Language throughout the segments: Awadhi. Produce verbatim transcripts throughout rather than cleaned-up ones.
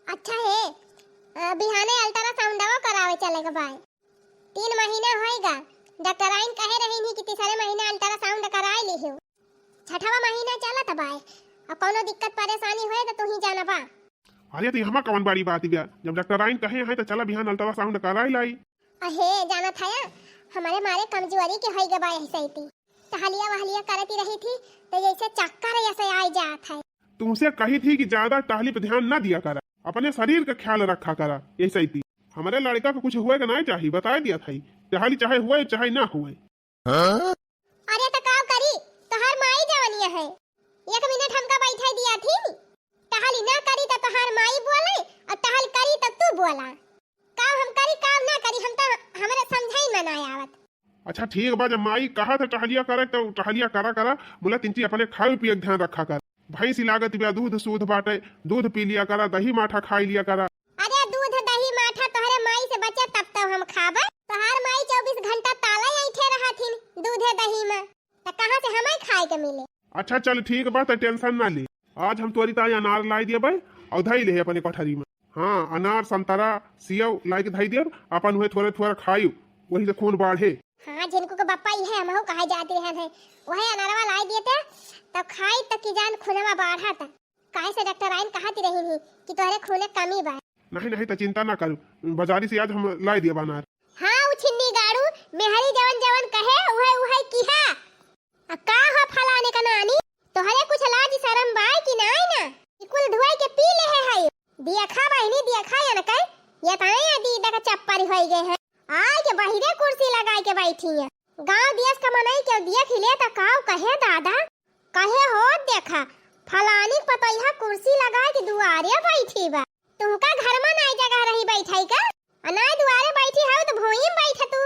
अच्छा हे, अ, बिहाने अल्ट्रासाउंडवा करावे चले के बाय। तीन महीना होइगा, डॉक्टराइन कहे रही कि तीसरे महीना अल्ट्रासाउंड कराए लिहो। छठवा महीना चलत बाय, अ कौनो दिक्कत परेशानी होए त तू ही जानबा। अरे, त इहमा कवन बड़ी बात बिया? जब डॉक्टराइन कहे हैं, त चला बिहान अल्ट्रासाउंड कराई लाई। अहे, जानत हया, हमरे मारे कमजोरी के होई गबा यही सैती। टहलिया वहलिया करती रही थी, त जैसे चक्कर जैसे आई जात है। तुमसे कही थी कि ज्यादा टहली पे ध्यान ना दिया करा, अपने शरीर का ख्याल रखा करा। यही सैती हमरे लड़का को कुछ हुए के ना चाही, बताए दिया था, टहली चाहे हुए चाहे ना हुए। हाँ? अरे त का करी, तोहार माई जवनिया है, एक मिनट हमका बैठे दिया थी। टहली ना करी त तोहार माई बोले, और टहल करी त तू बोला। का हम करी, का ना करी, हम त हमरे समझाई में ना आवत। अच्छा ठीक बा, जब माई कहा था टहलिया करे त टहलिया करा करा, मुला तिनची अपने खाए पिए के ध्यान रखा कर। भैंसी लागत बिया दूध सूध बाटे, दूध पी लिया करा, दही माठा खाई लिया करा। अरे दूध दही माठा तोहरे माई से बचे तब तो हम खाबे। तोहार माई चउबीस घंटा ताला ऐंठे रहथिन दूधे दही में, त कहाँ से हमें खाए के मिले? अच्छा चल ठीक बा, त टेंशन ना ले, आज हम तोरी ताई अनार लाई दिए भाई और धई ले अपने कोठरी में। हाँ, अनार संतरा सेव लाई के धई दिए, अपन हुए थोड़े थोड़ा खायु, वही से खून बाढ़े। हाँ, झिनकू के बप्पा इहे हमहू कहे जात रहन है, वही अनारवा लाई दिए थे, तब खाई त की जान खूनवा बाढ़ा था। काहे से डॉक्टराइन कहत रही कि तोहरे खूने कमी बा। नहीं, नहीं, त चिंता ना करू, बाजारी से आज हम लाई दिया अनार। हाँ, उ छिन्नी गाड़ू, मेहरी जवन जवन कहे, उहे उहे किहा। आ का हो फलाने का नानी, तोहरे कुछ लाज शरम बाय कि नाय ना? ई कुल धुआई के पी लेहे है। देखा बहिनी, देखा यनके, ये तने ये दीदा का चप्पल होई गए है। आय के बहिरे कुर्सी लगाई के बैठी है। गांव देश का मनई के देख ले त काव कहे दादा, कहे हो देखा, फलानी पतोहिया कुर्सी लगाई के दुआरे बैठी बा। तुमका घर में नाई जगह रही बैठई का? आ नाई दुआरे बैठी हऊ त भुइं में बैठ तू।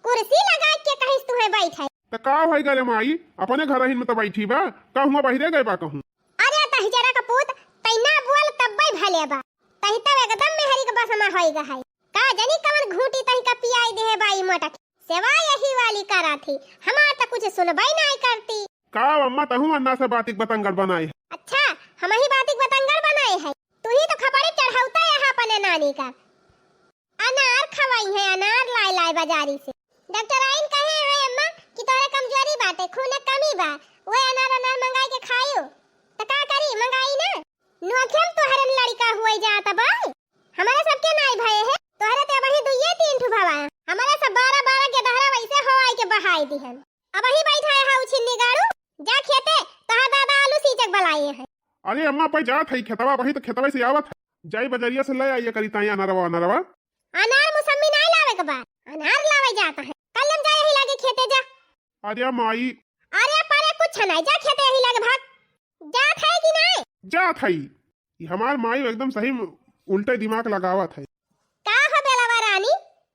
कुर्सी लगाई के कहिस तुहे बैठई। त का होई गले माई, अपने घर ही में त बैठी बा, का हुआ बहिरे गए बा कहूँ? अरे तही जरा का पूत, तै ना बोल तब्बे भले बा। तही तब एकदम मेहरी के बस में होई गए है। का जनी कवन घूटी तही का पियाई देहे बाई मोटकी। सेवा यही वाली करा थी, हमार त कुछ सुनबई नाई करती। का अम्मा, तहू अन्ना से बातिक बतंगड़ बनाए है? अच्छा, हम ही बातिक बतंगड़ बनाए है। तू ही तो खपड़े चढ़ौता है अपने नानी का। अनार खवाई है, अनार लाए लाए बाजारी से। डॉक्टराइन कहे है अम्मा कि तोहरे कमजोरी बाटे, खूने कमी बा, वह अनार अनार मंगाई के खायो। त का करी, मंगाई ना? नोखे में तोहरे में लड़का हुए जात बा। हमारे सबके नाई भये है, तोहरे ते वही दुइये तीन ठो भवा है। हमारे सब बारह बारह के दहरा वैसे हवाई के बहाई दिहन। अब वही बैठा है उछिन्नी गाड़ू, जा खेते, तोहार दादा आलू सींचक बलाए है। अरे अम्मा, पै जात है खेतवा, वही तो खेतवा से आवत है। जाई बजरिया से ले आइए करी ताई अनारवा, अनारवा। अनार मौसम्मी नाई लावे के बा, अनार लावे जाता है। कल हम जाए ही लागे खेते जा। अरे माई। अरे परे कुछ नाई, जा खेते ही लागे भाग। जात है कि नाई? जात है। ई हमार माई एकदम सही में उल्टे दिमाग लगावत है। का हो बेलवा रानी,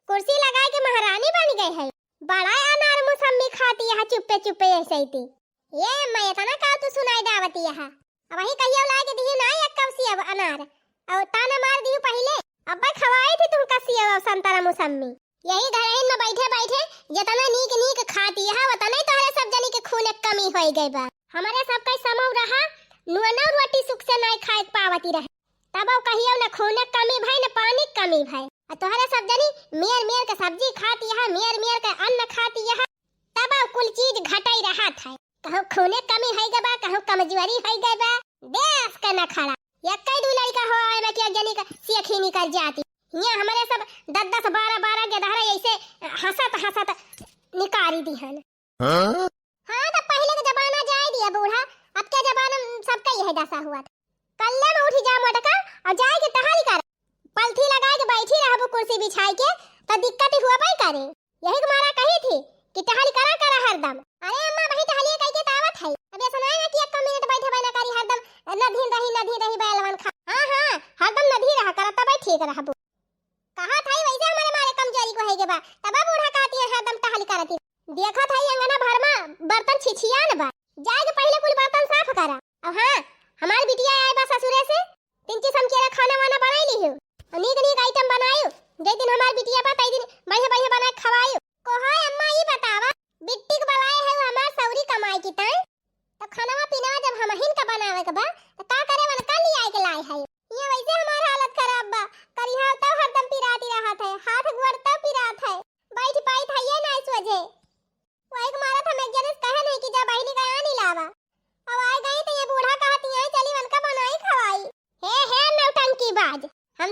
कुर्सी लगाए के महारानी बन गए है। बड़ा अनार मौसम्मी खाती है चुप्पे चुप्पे ऐसे ही ती। ये अम्मा, इतना का तू सुनाई दावती है? अब वही कहियो लाए के दिही ना एक कवसी अब अनार। और ताना मार दिहू पहिले। अब्बे खवाई थी तुम कसी और संतरा मौसम्मी। यही घरहिन में बैठे बैठे जितना नीक नीक खाती है, उतना ही तोहरे सब जनी के खूने कमी होई गई बा। हमारे सब कई समौ रहा, नुआ नौ रोटी सुख से नाई खाए के पावती रहे। तब अब कहियो न खूने कमी भई, न पानी कमी भई। आ तोहरे सब जनी मेर मेर के सब्जी खाती है, मेर मेर के अन्न खाती है, तब अब कुल चीज घटई रहत है। कहूँ खूने कमी होई गई बा, कहूँ कमजोरी होई गई बा। देश के नखड़ा। यक्कई दू लड़का हो आए बा कि एक जनी का सेखी निकल जाती। हियाँ हमारे सब दस दस बारह बारह के दहरा ऐसे हंसत हंसत निकारी दिहन। हाँ? हाँ, तो पहिले के जमाना जाए दिया बूढ़ा, अब के जमाना में सबका यही दशा हुआ था। कल्ले में उठी जा मोटका और जाए के टहल कर। पलथी लगाए के बैठी रहबू कुर्सी बिछाए के, तो दिक्कत ही हुआ पाई करे। यही के मारा कही थी कि टहल करा करा हरदम। अरे अम्मा, वही टहलिए कह के तावत है। अब ऐसा ना है कि एक मिनट बैठे बना करी हरदम, नधीन रही, नधीन रही बैलवन खा। हाँ, हाँ, हरदम नधी रहा करा, तब ठीक रहबू। कहा था वैसे हमारे मारे कमजोरी को है के बा, तब बूढ़ा कहती है हरदम टहल करती। देखा था अंगना भर में बर्तन छिछियान बा, जाए के पहले कुल बर्तन साफ करा। अब हाँ, हमार बिटिया आए बा ससुरे से, तिनची समकेरा खाना वाना बनाई लिहू, और नीक नीक आइटम बनायू। जय दिन हमार बिटिया बा, तई दिन बढ़िया बढ़िया बनाए खवायू। कोहाय अम्मा, ई बतावा, बिट्टी के बलाए है वो हमार सौरी कमाई की ताई, तो खानवा पीनवा जब हमहिन का बनावे के बा, तो का करे वाला का लियाए के लाए है? ये वैसे हमार हालत खराब।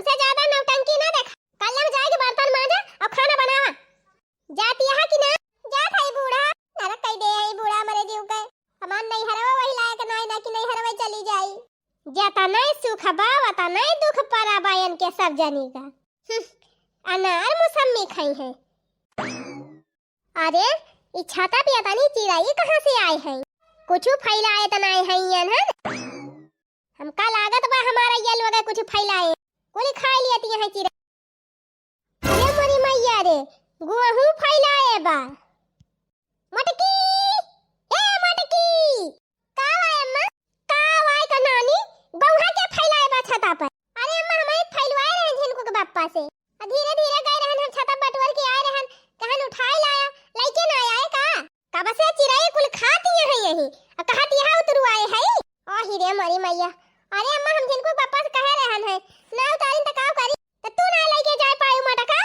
हमसे ज्यादा नौटंकी ना देखा। कल हम जाएगी बर्तन मांजे और खाना बनावा। जाती है कि ना? जात है बूढ़ा। नरक कई दे है बूढ़ा मरे जीव के। हमार नैहरवा वही लायक नाई ना कि नैहरवा चली जाई। जतनै सुख बा, वतनै दुख परा बा इनके सब जनी का। हम्म, अनार मौसम्मी खाई है। अरे, ई छाता पे तनी चिरई कहाँ से आए हैं? कुछ फैलाए त नाई हैं यन, हैं? हमका लागत बा हमारा ये लोग कुछ फैलाए। कुल खाई लियत हैं चिरई। अरे मोरी मैया रे, गुहू फैलाए बा। मटकी, ए मटकी, का वाय अम्मा? का वाय का नानी? गौहा के फैलाए बा छता पर। अरे अम्मा, हम एक फैलवाए रहन झिनकू के बाप्पा से। आ धीरे धीरे गए रहन, हम छता बटोर के आए रहन, कहन उठाए लाया, लइके ना आए का? कब से चिरई कुल खाती है यही, आ कहत यहाँ उतरू आए है। ओ ही रे मोरी मैया, अरे अम्मा, हम झिनकू के बाप्पा से कहे रहन है, ना उतारिन त का करी? त तू ना लइके जाए पायू मटका?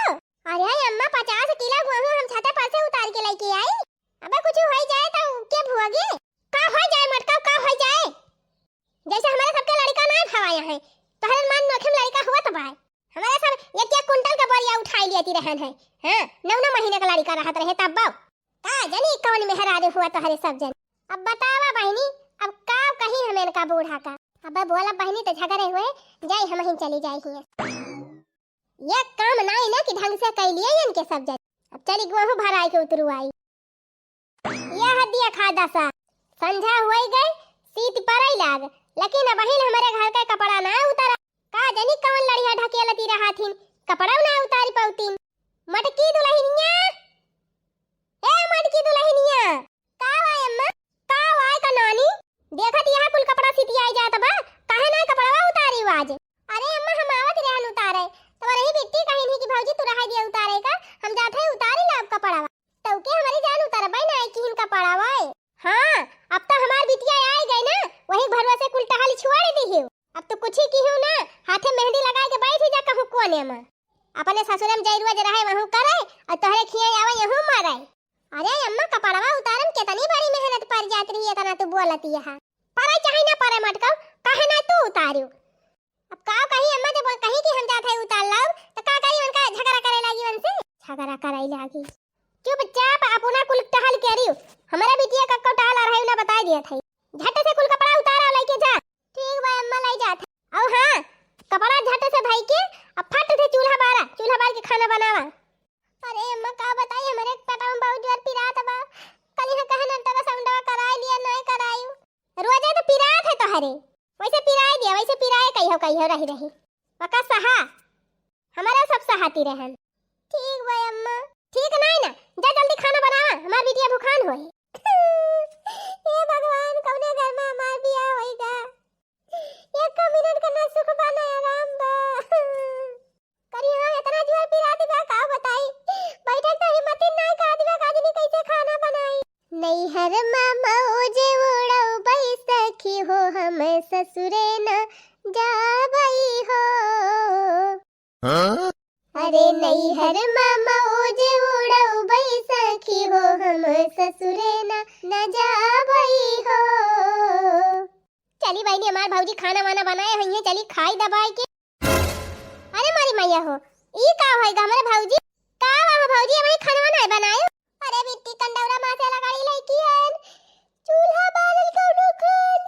अरे अम्मा, पचास किलो गुहू हम छते पर से उतार के लइके आई। अबे कुछ होई जाए त के भुआगी? का होई जाए मटका, का होई जाए? जैसे हमारे सबके लड़का ना भवाया है, तोहरे मन नोखे में लड़का हुआ त बाय। हमारे सब एक एक कुंटल का बोरिया उठाई लियती रहन है। हाँ, नौ नौ महीने का लड़का रहत रहे तब बाऊ। का जनी कौन मेहरारू हुआ तोहरे सब जन। अब बतावा बहिनी, अब का कही हम इनका बूढ़ा का? अब बोला बहिनी त झगड़े हुए, जाई हम ही चली जाई हियां। ये काम नाई ना कि ढंग से कई लिए इनके सब जन। अब चली गुहू भराई के उतरू आई। यह दिया खा दसा, संझा हुई गई, सीत परई लाग, लेकिन अबहिन हमरे घर का कपड़ा ना उतरा। का जनी कौन लड़िया ढकेलती रहा थिन, कपड़ा ना उतारी पौतीन। मटकी दुलहिनिया, ए मटकी दुलहिनिया। का वाय अम्मा? का वाय का नानी? देखत यहाँ कुल कपड़ा सितियाई जात बा, काहे ना कपड़वा उतारी आज? अरे अम्मा, हम आवत रहन उतारे, तो वही बिट्टी कहिन ही कि भौजी तू रहाई दिया उतारे का, हम जात है उतारी लाब कपड़वा। तो के हमारी जान उतरबे ना आई किहिन कपड़वा। हाँ, अब तो हमार बिटिया आई गई ना, वही भरवा से कुल टहल छुआड़ दी हो। अब तो कुछ ही किहू ना, हाथे मेहंदी लगाए के बैठ जा कहूँ कोने में। अपने ससुरे में जय रोज रहे वहू करे, और तोहरे खिया आवे यहू मरे। अरे अम्मा, कपड़वा उतारे में कितनी बड़ी मेहनत पड़ जात रही, इतना तू बोलती है। परे चाहे ना परे मटकाऊ, काहे ना तू उतारियो? अब का कही अम्मा, जब कही कि हम जात है उतार लाओ, तो का करी, उनका झगड़ा करे लागी उनसे? झगड़ा करे लागी। चुपचाप अपना कुल टहल के रियो, हमारे बिटिया का कौ टहल रहे ना बताई दिया था। झट से कुल कपड़ा उतारा, लेके जा। ठीक बा अम्मा, लाई जात है। और हाँ, कपड़ा झट से धई के अब फट से चूल्हा बारा, चूल्हा बार के खाना बनावा। अरे अम्मा, का बताई, हमरे पेटवा में बहुत जोर पिरात बा। कल यहाँ कहे नंटवा समडवा कराई लिया, नहीं कराई। रोजे तो पिरात है तोहरे, वैसे पिराई दिया, वैसे पिराए कहियो कहियो रही रही। पका सहा, हमारा सब सहाती रहन। ठीक बा अम्मा। ठीक नहीं ना, जा जल्दी खाना बनावा, हमार बिटिया भुखान होई। हे भगवान, कौने घर में हमार बियाह होई गा? एक मिनट का ना सुख बा ना आराम बा। करी हाँ, इतना जोर पिरात बा, का बताई? बैठक तो हिम्मत ही नाई करत बा, का जनी कैसे खाना बनाई। नैहर मा मौज उड़ाऊ बैसखी हो, हम ससुरे न जाबई हो। हाँ? अरे नैहर मा मौज उड़ाऊ बैसखी हो, हम ससुरे न, न जाबई हो। चली बहिनी, हमार भौजी खाना वाना बनाए हुई है, चली खाई दबाई के। अरे मोरी मैया हो, ई का होई गा हमरे भौजी? का बा हो भौजी, अबही खानवा नाय बनायो? अरे बिट्टी कंडौरा माँ से लगाड़ी लइकी हन, चूल्हा बारल कौनो खान।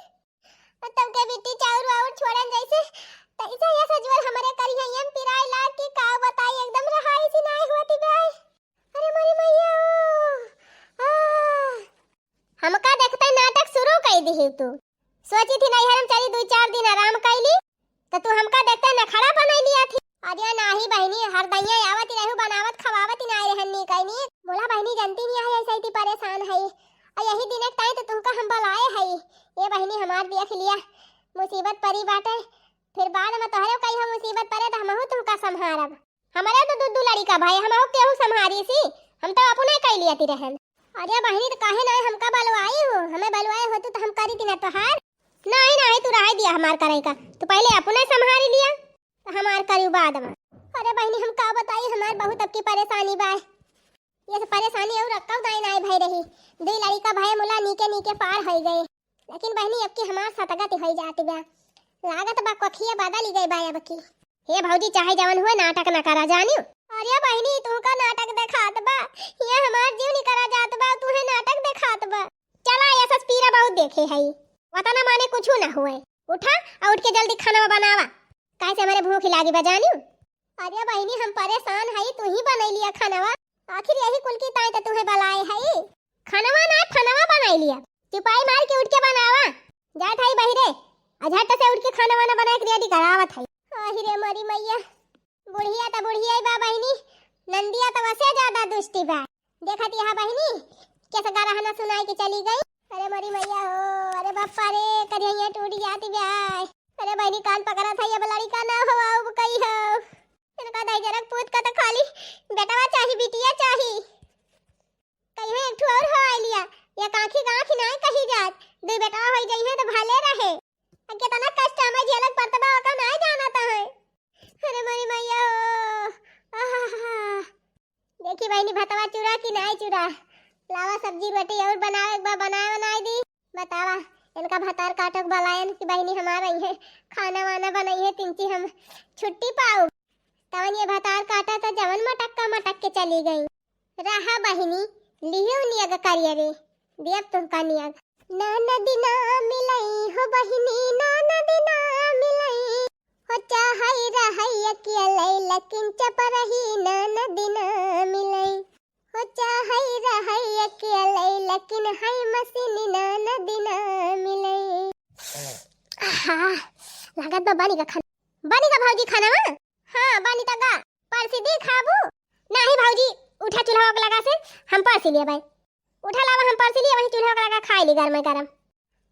और तब के बिट्टी चाउर वाउर छोड़न जैसे, तैसे ये सजवल हमरे करी है, ये पिराई लाग के का बताई, एकदम रहाई सी नाय होती भाई। अरे मोरी मैया हो, आ। हमका देखते नाटक शुरू कई दिही तू। सोची थी नैहर में चली दुई चार दिन आराम कैली, तो तू हमका देखते नखड़ा बनाई लिया थी। अरे नाही बहिनी, हर दइया आवत रहू बनावत खवावत ही नाही रहन नी कैनी। बोला बहिनी, जानती नहीं है ऐसे ही परेशान है। और यही दिन एक ताई तो तुमका हम बुलाए है। ये बहिनी हमार देख लिया, मुसीबत परी बाटे, फिर बाद में तोहरे कही हम मुसीबत परे तो हमहू तुमका संभारब। हमरे तो दू दू लड़िका भाई, हमहू केहू संभारी सी, हम तो अपने कई लियती रहन। अरे बहिनी, तो काहे ना हमका बलवाई हो, हमें बलवाए होतू तो हम करी ती ना तोहार। नहीं नहीं, तू रह दिया हमार करे का, तू पहले अपने संभारी लिया, तो हमार करी बाद में। अरे बहिनी, हम का बताई, हमार बहुत अब की परेशानी बा। ये सब परेशानी और रक्कौ दाई नाई भई रही। दुई लड़िका भय मुला नीके नीके पार होई गए। लेकिन बहिनी, अब की हमार सतगति होई जात बा। लागत बा कोखिया बदल गई बा अब की। हे भौजी, चाहे जवन हुए, नाटक न करा जानियो। अरे बहिनी, तू का नाटक देखात बा? ये हमार जीव निकरा जात बा, तू है नाटक देखात बा। चला, ऐसा पीरा बहुत देखे हई, वतना माने कुछ न हुए। उठा और उठ के जल्दी खाना बनावा, काहे से हमारे भूख लागी बा जानियो। अरे बहिनी, हम परेशान हई, तू ही बनैलिया खानवा। आखिर यही कुल की ताई त तुहे बलाए हई। खानवा ना, फनवा बनाई लिया। चुपाई मार के उठ के बनावा। जात हई बहिरे, आ झट से उठ के खाना वाना बनाए के रेडी करावत हई। आहि रे मोरी मैया, बुढ़िया त बुढ़िया ही बा बहिनी, नंदिया त वसे ज्यादा दुष्टी बा। देखत यहाँ बहिनी, कैसे गाना हना सुनाई के चली गई। अरे मोरी मैया हो, अरे बापा रे, करिया टूट जाती ब्याय। अरे बहिनी, कान पकड़ा था, अब लड़िका ना हो, अब कई हो। इनका दहिजरक पूत का तो खाली बेटवा चाही, बिटिया चाही। कहीं एक ठो और हो आइलिया, या काखी गाँखी नाय कही जात, दुई बेटवा होई जइहे तो भले रहे। अब कितना कष्ट हमें झेलक पड़त बा, ओका नाय जानत है। अरे मोरी मैया हो, आहा। देखी बहिनी, भतवा चुरा कि नाय चुरा? लावा सब्जी रोटी और बनावे, एक बार बनाए बनाए दी। बतावा, इनका भतार काटो के बलायन कि बहिनी हमार रही है, खाना वाना बनाई है, तिनची हम छुट्टी पाऊ। तवन ये भतार काटा तो जवन मटक्का मटक के चली गई। रहा बहिनी, लियो नियग करिया रे, देव तुमका नियग। ननद ना मिलई हो बहिनी, ननद ना मिलई। हो चाहई रहई अकेलई, लेकिन चपरही ननद ना मिलई। हो चाहई रहई अकेलई, लेकिन हई मशीन ननद ना मिलई। आहा, लागत बा बनी का खाना। बनी का भौजी खाना, हाँ? हाँ, बनी त गा। परसी दी खाबू? नाही भौजी, उठा चूल्हा ओक लगा से, हम परसी लिए भाई। उठा लावा, हम परसी लिए, वही चूल्हा ओक लगा खाई ली गरमे गरम।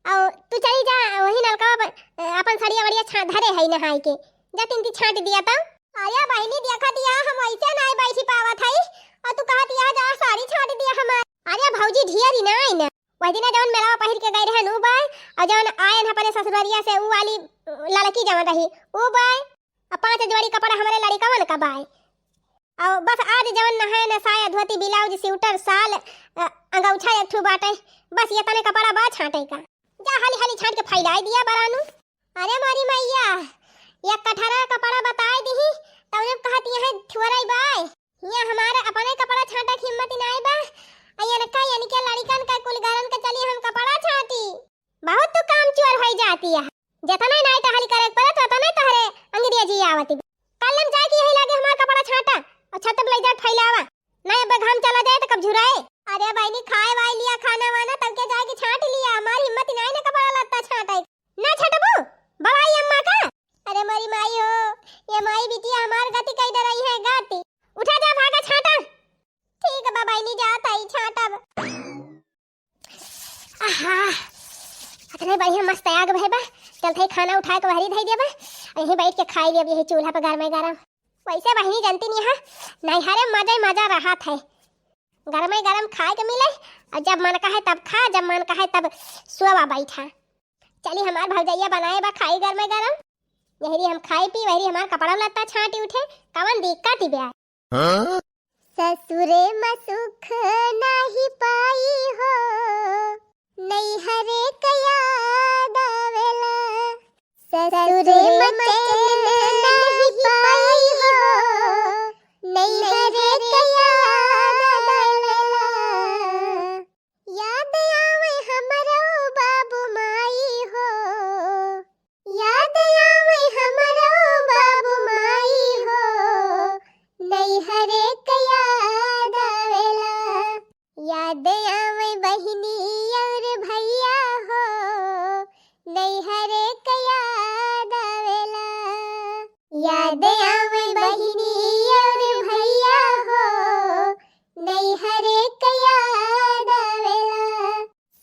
और तू चली जा, वही नलका पर, अ, अपन सड़िया वड़िया छा-, धरे है नहाई के। जा तिनकी छांट दिया तो। अरे बहिनी, देखा दिया, हम ऐसे नाही बैठी पावत हई, और तू कहत यह जा साड़ी छांट दिया हमार। अरे भौजी, ढियरी नाही ना, वही दिन जवन मेलावा पहिर के गई रहन उ बाय, और जवन आयन अपने ससुररिया से उ वाली लड़की जवन रही उ बाय, और पांच जोड़ी कपड़ा हमरे लड़िकवन का बाय। और बस आज जवन नहाए न साया, धोती, ब्लाउज, स्वेटर, साल, अ, अंगौछा एक ठू बाटे, बस ये तने कपड़ा बा छांटे का। जा हाली हाली छांट के फैलाई दिया बरानू। अरे मोरी मैया, एक कठरा कपड़ा बताए दिही, तौने कहत यहाँ थुअरई बाय। यहाँ हमारे अपने कपड़ा छांटे की हिम्मत ही नाई बा। आ इनका, इनके लड़िकन का कुल घरन के चली हम कपड़ा छांटी। बहुत तू काम चोर होई जाती है। जतने नाई टहली करे के पड़त, उतने तोहरे अंग्रेजी आवती। कल हम जाए कि यही लागे हमार कपड़ा छांटा और छत पे ले जाके फैलावा। नहीं, अब घाम चला जाए तो कब झुराए? अरे बहिनी, खाए वाए लिया खाना वाना, तब के जाए कि छांट लिया। हमार हिम्मत ही नाई ना कपड़ा लत्ता छांटे। ना छटबू? बड़ाई अम्मा का? अरे मोरी माई हो, ये माई बिटिया हमार गति कई डरई है, गति। उठा जा, भागा छांटा। ठीक बा बहिनी, जात आई छांटब। आहा, इतने बढ़िया मस्त आग भए बा। चलत है खाना उठाए के बहरी धई देबा, यहीं बैठ के खाई लेब, यही चूल्हा पर गरमे गरम। वैसे बहिनी जनती नहीं है, नैहरे मजे मजा रहत है। गरमे गरम खाए के मिले, और जब मन कहे तब खा, जब मन कहे तब सोवा बैठा। चली हमार भौजैया बनाए बा खाई गरमे गरम, यहरी हम खाई पी, वहरी हमार कपड़ा लत्ता छांटी उठे, कवन दिक्कत ही बा। हाँ? ससुरे में सुख नाही पाई हो, नैहरे के याद आवेला। ससुरे में चैन नाही पाई हो, नैहरे के याद आवेला। याद आवे हमरो बाबू माई हो, याद आवे हमरो बाबू माई हो, नैहरे के याद आवेला। याद आवे बहिनी और भैया हो, नैहरे के याद आवेला। याद आवे बहिनी और भैया हो, नैहरे के याद आवेला।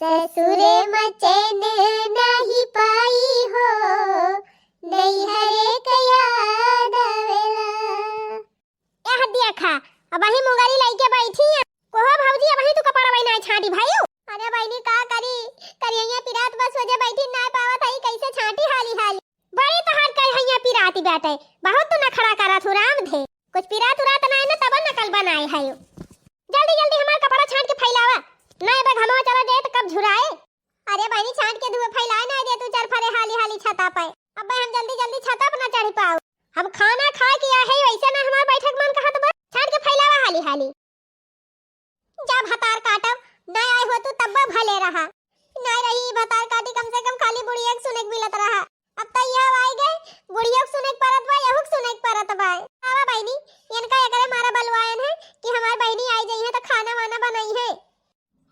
ससुरे में चैन नाही पाई हो, नैहरे के याद आवेला। एह देखा, अबही मुंगरी लइके बैठी है। कोहो भौजी, अबही तू कपड़ा वही नाही छांटी भाई। अरे बहिनी, का करी, करिया पिरात बस वजह बैठी नाही पावत है, कैसे छांटी हाली हाली। बड़ी तोहार करिया पिराती बाटे, बहुत तू नखरा करत हूँ राम धे। कुछ पिरात उरात नाही ना, तब नकल बनाए है। जल्दी जल्दी हमार कपड़ा छांट के फैलावा, नाही बे घमवा चला जाए तो कब झुराए। अरे बहिनी, छांट के धुए फैलाए नाही दे तू, चल फरे हाली हाली छता पे। अबे हम जल्दी जल्दी छता पे ना चढ़ी पाऊ। हम खाना खाए के आए है, वैसे ना हमार बैठक मन कहत बा। छाट के फैलावा हाली हाली। जा भतार काटब, ना आए हो तू तब्बा भले रहा। ना रही भतार काटी, कम से कम खाली बुढ़िया के सुने के मिलत रहा। अब त यह आई गए, बुढ़िया के सुने के परत बा, यहू के सुने के परत बा। आवा बहिनी, इनका एकरे मारा बलवायन है कि हमार बहिनी आई जइहै त खाना वाना बनाइहै।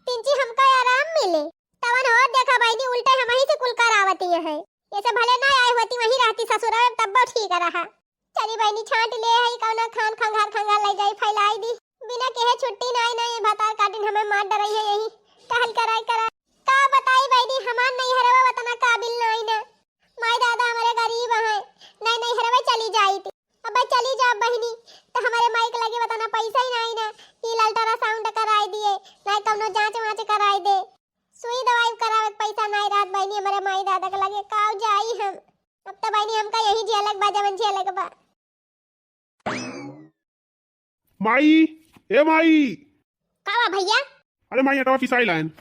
तिनची हमका आराम मिले। तवन हो देखा बहिनी, उल्टे हमही से कुल करावती है। ऐसे भले ना आए होती, वहीं रहती ससुरा में, तब्बो ठीक रहा। चली बहिनी, छांट ले है, कौनो खान खंगार खंगार ले जाई, फैलाई दी। बिना केहे छुट्टी नाई, नाई, भतार काटिन हमें मार डरई है यही। कहल कराई कराई। का बताई बहिनी, हमार नैहरवा वतना काबिल नाई ना। माई दादा हमारे गरीब हैं, नाई नैहरवा चली जाई थी। अब चली जा बहिनी, तो हमारे माई के लगे वतना पैसा ही नाई ना कि अल्ट्रासाउंड कराई दिए, नाई कौनो जांच वांच कराई दे। सुई दवाई करावे के पैसा नाई रहत बहिनी, हमारे माई दादा के लगे काव जाई हम। अब तो बहिनी हमका यही झेलक बा, जवन झेलक बा। माई, ए माई। का बा भैया? अरे माई, अटवा पिसाई लायन,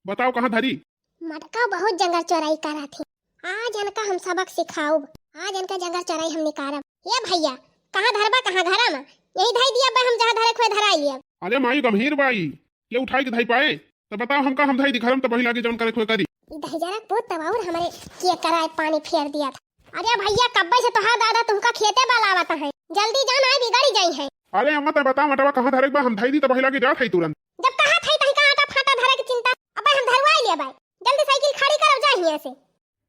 बताओ कहाँ धरी? मटका बहुत जंगल चोराई करत ही। आज इनका हम सबक सिखाउब, आज इनका जंगल चोराई हम निकारब। ए भैया, कहाँ धरबा, कहाँ घरा में? यही धई दिया बा, हम जहाँ धरे खोए धराई लिया। अरे माई गंभीर बाई, ये उठाई के धई पाए? तो बताओ हमका, हम धई दी, घर में तो बही लागे जौन करे खोए करी। ई दहिजरा के पूत तब और हमरे के कराए पानी फेर दिया था। अरे भैया, कब्बे से तोहार दादा तुमका खेते बलावत है, जल्दी जान आए बिगड़ी जाई है। अरे अम्मा, तो बताओ अटवा कहाँ धरे के बा, हम धई दी तो बही लागे जात है तुरंत। जब कहा था तही का आटा फाटा धरे के चिंता, अब हम धरवाई लिया बाई, जल्दी साइकिल खड़ी करो जा हियां से।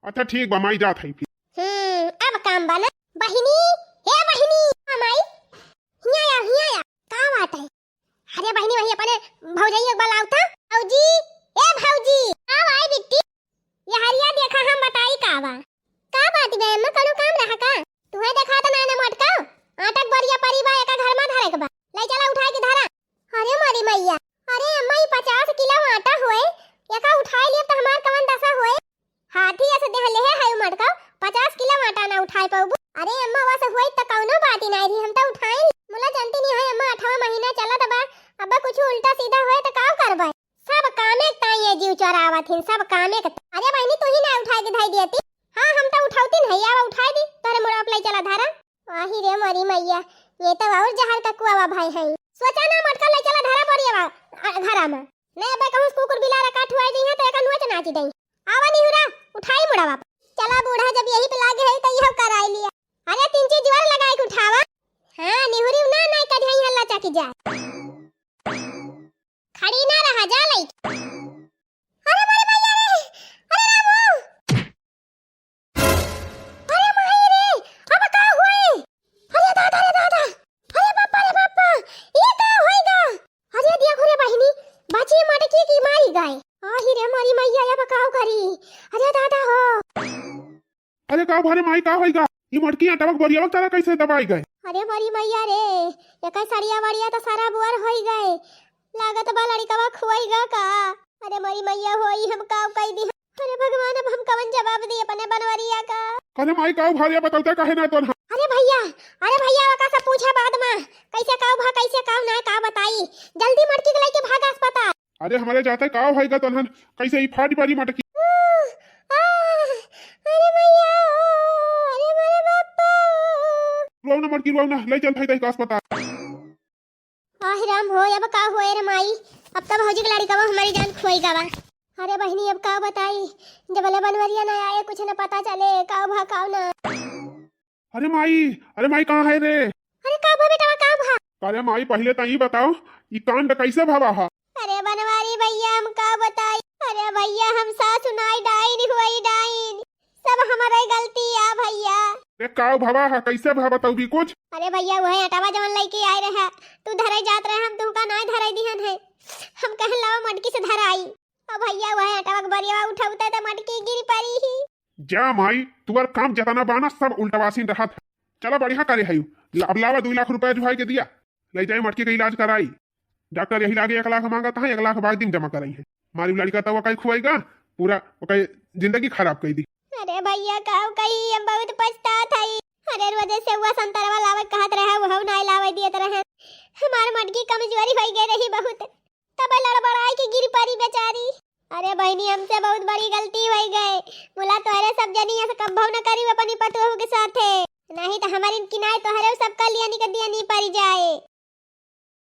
अच्छा ठीक बा माई, जात है फिर। हम्म, अब काम बा ना। बहिनी, हे बहिनी, हाँ माई, हियां आ, हियां आ, का बात है? अरे बहिनी, वही अपने भौजई एक बार लाउता। भौजी, ए भौजी, का भाई बिट्टी? ये हरिया देखा, हम बताई का बा। का बात बे अम्मा, कौनो काम रहा का? तुहे देखा त ना, ना मोटका, आटा के बोरिया परी बा, एका घर में धरे के बा। ले चला उठाए के धरा। अरे मोरी मैया, अरे अम्मा, ई पचास किलो आटा होए, एका उठाए लिए त हमार कवन दशा होए? हाथी अस देह लेहे है उ मटका, पचास किलो आटा ना उठाए पउबू। अरे अम्मा, वस होई त कौनो बात ही नाई रही, हम त उठाए। मुला जानती नहीं है अम्मा, अठवा महीना चलत बा, अब कुछ उल्टा सीधा होए त का करबे? सब कामे के ताई ये जीव चोरावत हिन, सब कामे के। अरे बहिनी, तू ही ना उठाए के धई दियती। हाँ, हम त उठावती नहीं, आवा उठाए दी, तोरे मुड़ा पे ले चला धरा। आही रे मोरी मैया, ये तो और जहर का कुआवा भाई है। सोचा ना मटका ले चला धरा बोरियावा, आ, घरा में। नहीं अबे कहूँ कुकुर बिलार का ठुआई दी है तो एक नोच नाच दई। आवा निहुरा, उठाई मुड़ावा। चला बूढ़ा, जब यही पे लागे है तो यह कराई लिया। अरे तीन चीज जोर लगाए के उठावा। हाँ, निहुरी ना, ना कढ़ाई हल्ला चाकी जा। खड़ी ना रहा, जा लई। अरे मोरे मैया रे, अरे रामू। अरे माई रे, अब का होई? अरे दादा रे दादा, अरे बापा रे बापा, ये का होई गा? अरे देखो रे बहिनी, बची मटकी की मारी गए। आही रे मोरी मैया, अब का करी? अरे दादा हो। अरे का भरे माई, का होई गा? ई मटकी आटवा के बोरियावा के तरह कैसे दबाई गए? अरे मोरी मैया रे, एकर सड़िया वड़िया तो सारा बोर होई गए। लागत बा लड़िकवा खोई गा का? अरे मोरी मैया होई, हम का कई दी? अरे भगवान, अब हम कवन जवाब दी अपने बनवरिया का? अरे माई, का भरे बतौते काहे ना तोन? अरे भैया, अरे भैया, ओका से पूछा बाद में, कैसे का भा, कैसे का ना, का बताई? जल्दी मटकी के लेके भाग अस्पताल। अरे हमरे जाते का होई गा तोन्हन, कैसे ई फाटी पारी मटकी? आ, अरे मैया, अरे मोरे बापा। रुआऊ ना मटकी, रुआऊ ना, ले चल भाई तई का अस्पताल। आह राम हो, अब का होए रे माई, अब तो भौजी के लड़िकवा हमारी जान खोई गवा। अरे बहिनी, अब का बताई, जब ले बनवरिया ना आए, कुछ न पता चले, का भा का ना। अरे माई, अरे माई, कहाँ है रे? अरे का भा बेटवा, का भा? अरे माई, पहिले त ई बताओ, ई कांड कैसे भवा हा? अरे बनवारी भैया, हम का बताई? अरे भैया, हम सासु नाई डाइन होई डाइन, सब हमरे गलती आ भैया। अरे का भवा हा, कैसे भवा तू भी कुछ? अरे भैया, वह अटवा जवन लेके आए रहे, तू धरे जात रहे, हम तुमका नाई धरे दिहन है, हम कहन लावा मटकी से धराई। अब भैया, वह अटवा के बरियावा उठौते त मटकी गिर पड़ी ही। जा माई, तुअर काम जतना बाना सब उल्टवासीन रहत है। चला बढ़िया करे हयू। ला-, अब लावा दुई लाख रुपया जुहाई के दिया। ले जाए मटकी के इलाज कराई। डॉक्टर यही लागे एक लाख मांगत है, एक लाख बाद दिन जमा कराई है। मारी लड़िका तो वकाई खुआई गा, पूरा वकाई जिंदगी खराब कर दी। अरे भैया, का कही, हम बहुत पछतात हई। अरे रोजे से हुआ संतरवा लावे कहत रहे, वो नाई लावे दियत रहे। हमार मटकी कमजोरी होई गई रही बहुत। तब लड़बड़ाई के गिर पड़ी बेचारी। अरे बहिनी, हमसे बहुत बड़ी गलती होई गए। मुला तोहरे सब जनी ऐसे कब्बो न करी अपनी पतोहू के साथे। नहीं तो हमारी किनारे तोहरे सब कर लिया, नहीं कर दिया, नहीं परी जाए।